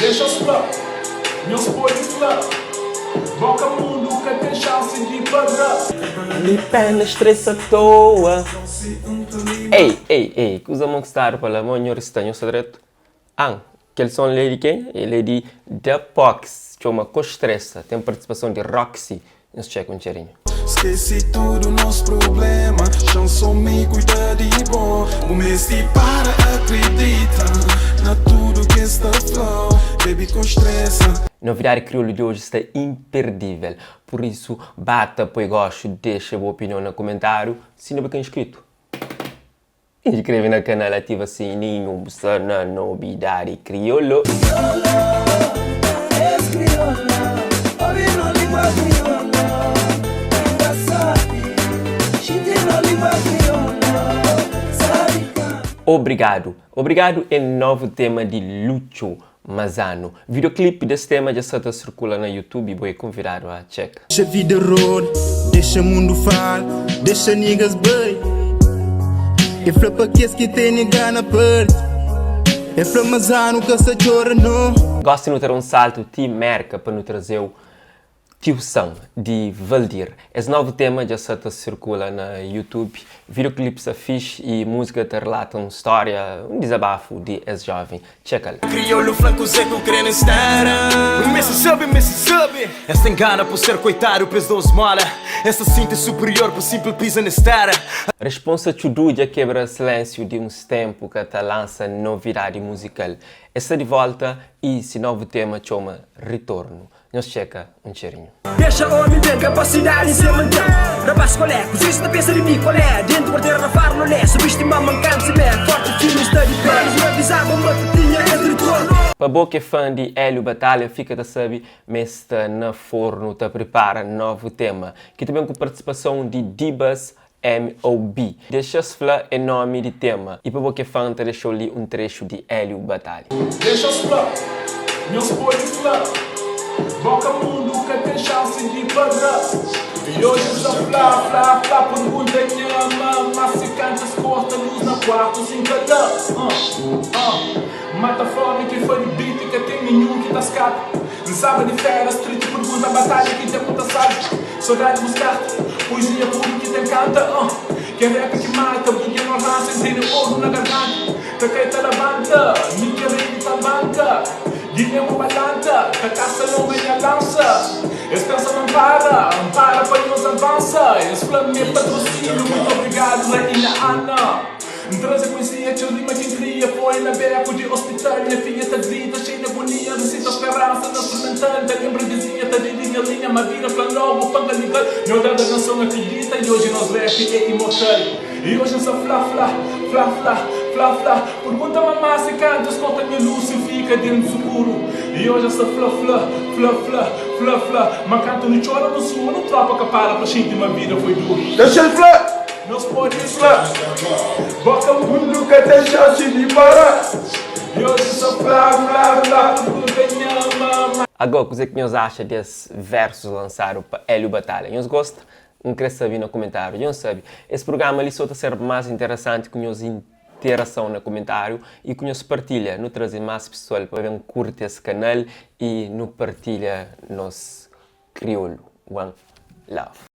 Dexa-s fla, nhos pode fla. Boka mundu ka ten xansi di para. Li pena stressa atoa. Ei, ei, ei, kuza mo ki stadu pa la, mo nho rista, nho sta dretu? An, kel son li é di kenha? El é di Da Pox, txoma Ko Stressa, ten partisipason di Roxy, nhos txeka un txerinhu. Skese tudu nos problema Xanson mi kuida di bo Bu meste para akredita Na tudu kes ta fla-u Baby ko stresa. Novidadi kriolu di oji sta imperdível, pur isu ba ta poi gostu, dexa bu opinion na kumentáriu, si inda bu ka inskritu. Inscreve na canal ativa sininho bu sta na nobidadi kriolo. Obrigado Obrigado é novu tema di Lucho Mazano. Videoclip des tema dja sta ta circula na YouTube bo é convidado a txeka. Dexa vida rola, dexa mundu fala, dexa niggas bai E fla pa kes ki tene gana parti E fla mas anu ka sa txora no. Gosi nu ta da un saltu ti Merka pa nu traze-u Tio Sam, di Valdir. Es novu tema dja sa ta sirkula na YouTube. Videoclip sta fixi y múzika ta rilata un stória, un dizabafu di es joven. Txeka-l. Kriolu fla kuzê ku kre nes tera. N meste sabe, N meste sabe. Es ten gana pa ser koitadu pa es da-u smola. Es ta sinti superior pa sinpli piza nes tera. Responsa Txudu dja kebra silénsiu di uns ténpu ka ta lansa novidadi muzikal. El sta di volta y si novu tema txoma Ritornu. Nhos txeka un txerinhu. Dexa omi ben kapasidadi se manten Rapaz kolé, kuzê su ta pensa di mi kolé Dentu kuartera na fara no lé So bisti ma mankantu si mé Forti firmi sta di pé Manos ma avizaba ma ta tinha es ritornu. Pa bo ki é fã di Hélio Batalha fika ta sabe ma es sta na fornu ta pripara novu tema ki ta ben ku partisipason di Dibas MOB. Dexa-s fla é nomi di tema y pa bo ki é fan ta dexa-u li un trexu di Hélio Batalha. Dexa-s fla, nhos pode fla, boka mundu ka ten xansi di para Y oji N sa fla, fla, fla, pergunta nha mama si kantu es korta lus na kuartu sin kala uh, uh, Mata fomi ki fari beat ka ten ninhun ki ta skapa N staba di fera street pergunta batalha ki dja ku ta sabi Sodadi bus karta, poesia puru ki ta enkanta uh Ke rap ki mata, bu ignoransia N tene oru na garganta, ta kai ta labanta Mi ke rei di tabanka, Guiné mo balanta Ta kasa longa nha lansa Es pensa ma N para, N para pa nhos avansa Es fla m'é patrosíniu, muitu obrigadu rainha Ana. N traze poesia, txeu rima ki N kria Foi na beku di ospital, nha fidja ta grita Xei di agonia, risita speransa na instrumental N ta lenbra vizinha ta ri di nha linha Ma vida fla-m logu pa N ka liga-l Nho da da nason akridita Y oji nos rap é imortal Y oji N sa fla, fla, fla, fla, fla, fla Pergunta mamá si kantu es korta nha lus Si N fika dentu sukuru Y oji N sa fla, fla, fla, fla, fla, fla Ma kantu nu txora nu sua Nu tropa ka para pa xinti ma vida foi duru Dexa-l fla! Nos pode fla, boka Mundu ka ten xansi di para. E oji sa fla, fla, fla, pergunta nha mama. Agó, kuzê ki nhos atxa des versus lansadu pa Hélio Batalha? Nhos gosta? N kre sabe na kumentáriu. Dja N sabe, es prugrama li so ta ser más interesanti ku nhos interason na kumentáriu y ku nhos partilha. Nu traze más pesoal pa ben kurti es kanal y nu partilha nos kriolu. One love.